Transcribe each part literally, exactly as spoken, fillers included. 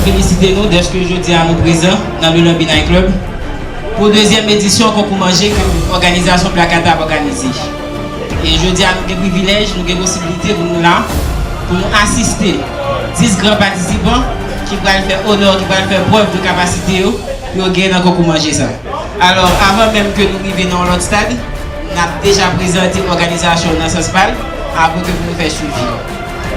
Felisite nou dèske jodi a nou prezan nan le Lambi Night Club pou dezyèm edisyon konkou manje ke òganizasyon Black Cat ap òganize. E jodi a nou gen privilèj, nou gen posibilite pou nou la, pou nou asiste dis gran patisipan ki pral fè onè, ki pral fè prèv de kapasite yo, pou yo gen nan konkou manje sa. Alò, avan menm ke nou rive nan yon lòt stad, n ap deja prezante òganizasyon nan sans pa l, avan ke pou nou fè swivi.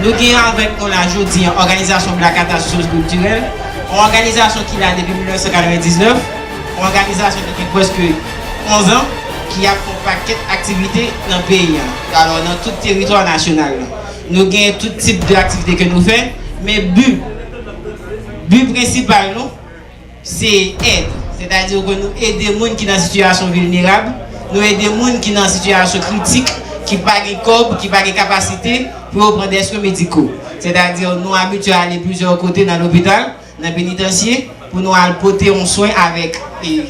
Nou gen avèk nou la jodi an òganizasyon Black Cat Sosyo Kiltirèl, yon òganizasyon ki la depi mil nèf san katrevendiznèf, yon òganizasyon ki gen prèske onz an, ki ap fè yon pakèt aktivite nan peyi an, alò nan tout teritwa nasyonal la. Nou gen tout tip de aktivite ke nou fè, men bi, bi prensipal nou, se èd. Sètadi ke nou ede moun ki nan sitiyasyon vilnerab, nou ede moun ki nan sitiyasyon kritik, ki pa gen kòb, ki pa gen kapasite pou yo pran dè swen mediko. Sètadi nou abitye ale plizyè kote nan lopital, nan penitansye, pou nou al pote yon swen avèk, e,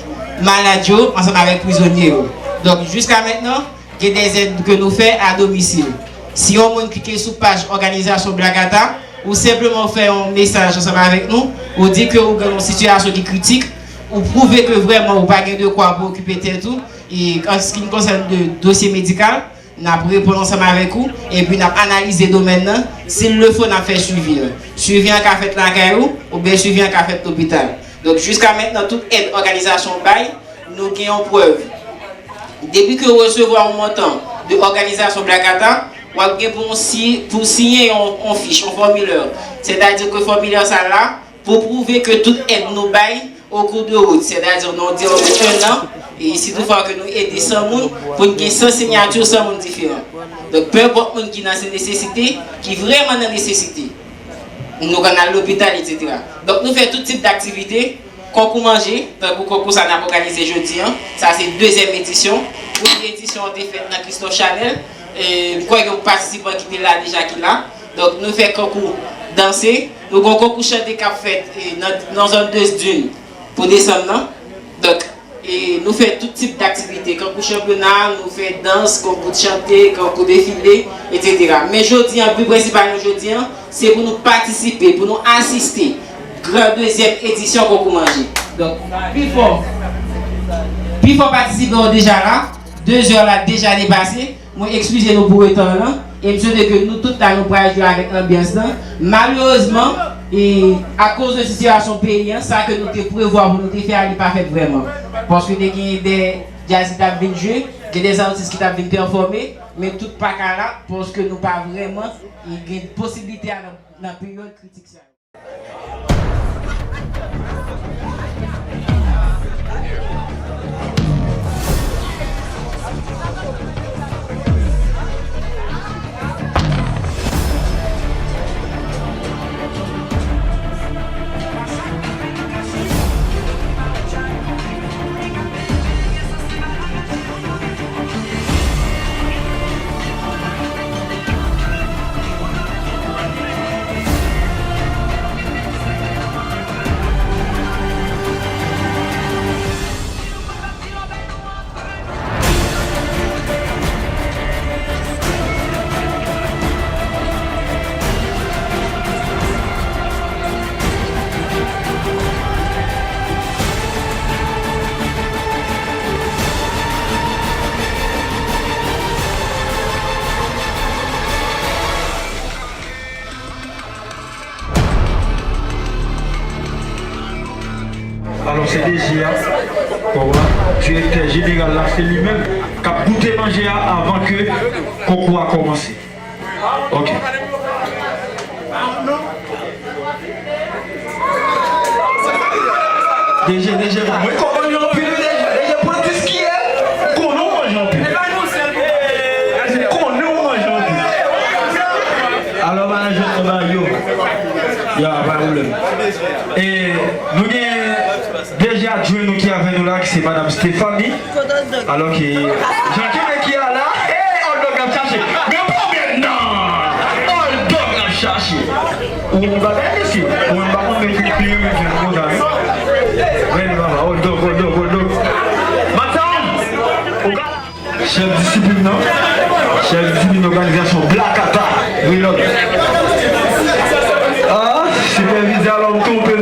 malad yo, ansanm avèk prizonye yo. Donk, jiska mentnan, gen de zèd ke nou fè a domisil. Si yon moun klike sou paj òganizasyon Black Cat, ou senpleman fè yon mesaj ansanm avèk nou, ou di ke ou gen yon sitiyasyon ki kritik, ou pwouve ke vrèman ou pa gen de kwa pou okipe tèt ou, e an se ki konsène de dosye medikal, n ap reponn ansanm avèk ou, epi n ap analize domèn nan, si l le fo, n ap fè swivi an. Swivi an ka fèt lakay ou, oubyen swivi an ka fèt lopital. Donk, jiska mentnan, tout èd òganizasyon bay, nou gen yon prèv. Depi ke w resevwa yon montan de òganizasyon Black Cat, w ap gen pou w si-, pou w siyen yon, yon fich, yon fòmilè. Sètadi ke fòmilè sa la, pou pwouve ke tout èd nou bay au cours de route, sètadi nan yon diran de enn an, e si toutfwa ke nou ede san moun, pou n gen san siyati, san moun diferan. Donk, penenpòt moun ki nan nesesite, ki vrèman nan nesesite, nou konn al lopital, etsetera. Donk, nou fè tout tip daktivite, konkou manje, tankou konkou sa n ap òganize jodi an, sa se dezyèm edisyon. Premye edisyon an te fèt nan Christophe Chanel, e m kwè gen yon patisipan ki te la deja ki la. Donk, nou fè konkou danse, nou gen yon konkou chante k ap fèt, e, nan, nan zòn de Dune pou desanm nan. Donk, e, nou fè tout tip daktivite, konkou chanpyona, nou fè dans, konkou chante, konkou defile, etsetera. Men jodi an, bi prensipal nou jodi an, se pou nou patisipe, pou nou asiste gran dezyèm edisyon konkou manje. Donk, pifò, pifò patisipan yo deja la, de zè la deja depase. Mwen ekskize nou pou reta lan, e m swete ke nou tout la nou pral jwe avèk anbyans lan. Malerezman, e akoz de sitiyasyon peyi an, sa ke nou te prevwa pou nou te fè a, li pa fèt vrèman. Paske te gen de djaz ki t ap vin jwe, gen de atis ki t ap vin pèfòme, men tout pa ka la, paske nou pa vrèman, e, gen posiblite a nan, nan peryòd kritik sa yo. Alò, se D G a, konprann, direktè jeneral la, se li menm k ap goute manje a avan ke konkou a kòmanse. Ok. D G, D G, mwen konn manje anpil, wi, D G, D G, pran dis kiyè, m konnen w manje anpil. M konnen w manje anpil. Alò, manager, anba yo. Ya, pa pwoblèm. E nou gen D G adjwen nou ki avè nou la, ki se Madam Stéphanie. Alò ke, jan kenbe ki a la, hey, hot dog ap chache. Men pa bèt non! Hot dog ap chache. Ou bagay, mesye. Ou menm pa konn men ki kliyan men jwenn konsa, non? Men papa, hot dog, hot dog, hot dog. Madam, ou ka Chèf disiplin nan, chèf disiplin òganizasyon Black Cat, Reload. Ah, sipèvizè, alò m twonpe.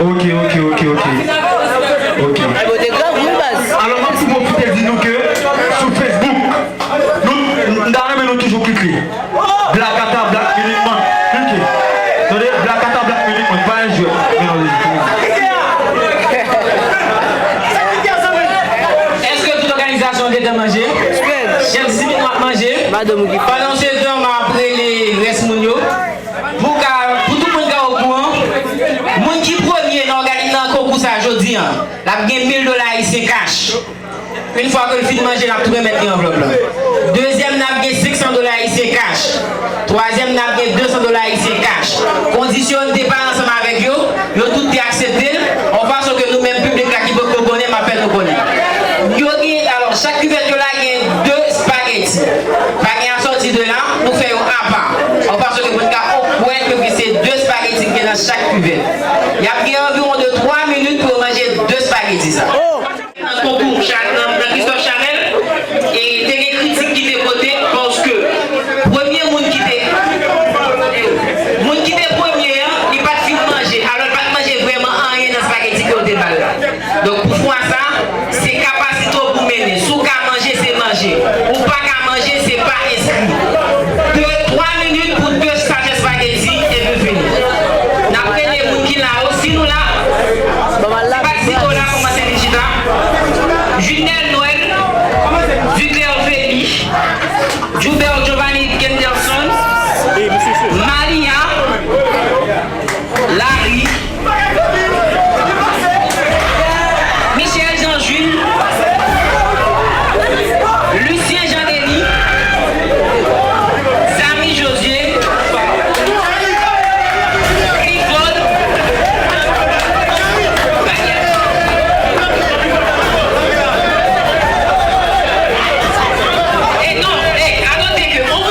Ok, ok, ok, ok. Ok. Alò, m ap tou pwofite di nou ke sou Facebook, nou, m ta renmen nou toujou klike. Blakata Black Minute Month. Klike. Tande, Blakata Black Minute Month. Pa yon jwèt. Mezanmi. Èske tout òganizasyon gentan manje? Chèf disiplin nou ap manje. Pandan se tan, m ap rele rès moun yo. Pou ka, pou tout moun ka okouran, moun ki premye nan ògani-, nan konkou sa jodi a, l ap gen mil dola ayisyen kach. Yon fwa ke l fin manje, n ap tou remèt li anvlòp la. Dezyèm nan ap gen senk san dola ayisyen kach. Twazyèm nan ap gen de san dola ayisyen kach. Kondisyon n te pale ansanm avèk yo, yo tout te aksepte l, yon fason ke nou menm piblik la ki poko konnen, m ap fè nou konnen. Yo gen, alò, chak kivèt yo la gen de espageti. Pa gen asòti de la, nou fè yo apa. Yon fason ke moun ka okwèt ke se de espageti ki gen nan chak kivèt. Y ap gen anviwon de twa minit pou yo manje de espageti sa. Nan konkou Cha-, nan, nan Christophe Chanel, e te gen kritik ki te pote, paske premye moun ki te, moun ki te premye an, li pa t fin manje, alò l pa t manje vrèman anyen nan espageti ke yo te ba l la. Donk, pou fwa sa, se kapasite w pou mennen. Si w ka manje, se manje. Ou pa ka manje, se pa enskri. De, twa minit pou de sachè espageti, epi fini. N ap rele moun ki la yo. Si nou la, se pa Tito la, kòmanse vin chita. Junel Noël, Duclair Feli, Joubert Giovanni Kenderson, Malia, Larry, Michel Jean Jules, Lucien Jean Denis, Samy Josué, Clifford, e non, e, anote ke yon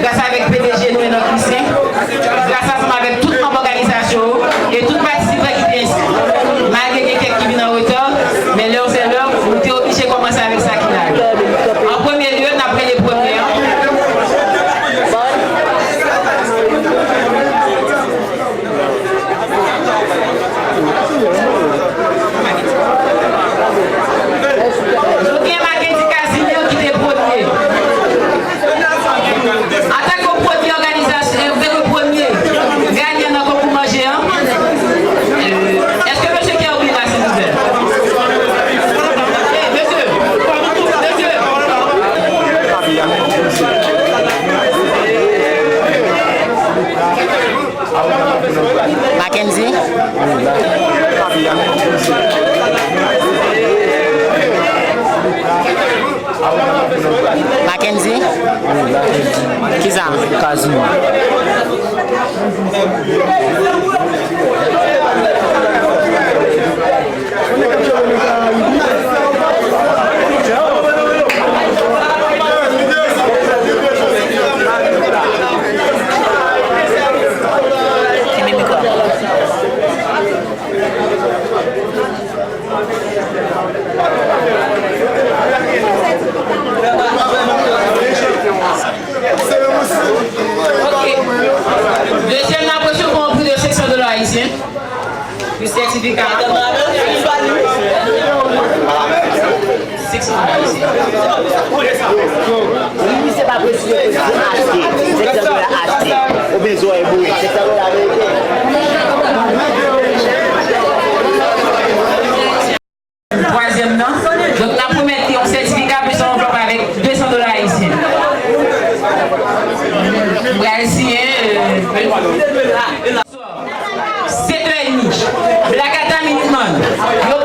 Gras avèk P D G nou, Enock Lucien, gras ansanm avèk tout manm òganizasyon yo e tout patisipan ki te enskri. Malgre gen kèk ki vin an reta, men lè w se lè, nou te oblije kòmanse avèk sa ki la yo. An premye lye, n ap rele premye an. Nou gen Mackendy Casimir ki te premye. Antanke premye òganizasyon, antanke premye ganyan nan konkou manje an, èske mesye Kerwin la, silvouplè? Hey, mesye! Mesye! Mackendy? Mackendy? Kisa? Kazim. Ok. Dezyèm nan ap resevwa yon pri de senk san dola ayisyen. Yon sètifika. Senk san dola ayisyen. Wi, misye pa presize pou achte. Senk san dola achte. Oubyen zòrèy boure. Senk san dola ameriken. Twazyèm nan. Donk, n ap remèt li yon sètifika plis yon anvlòp avèk de san dola ayisyen. M pral siyen, euh, sèt è edmi. Blakata Minuteman. Yo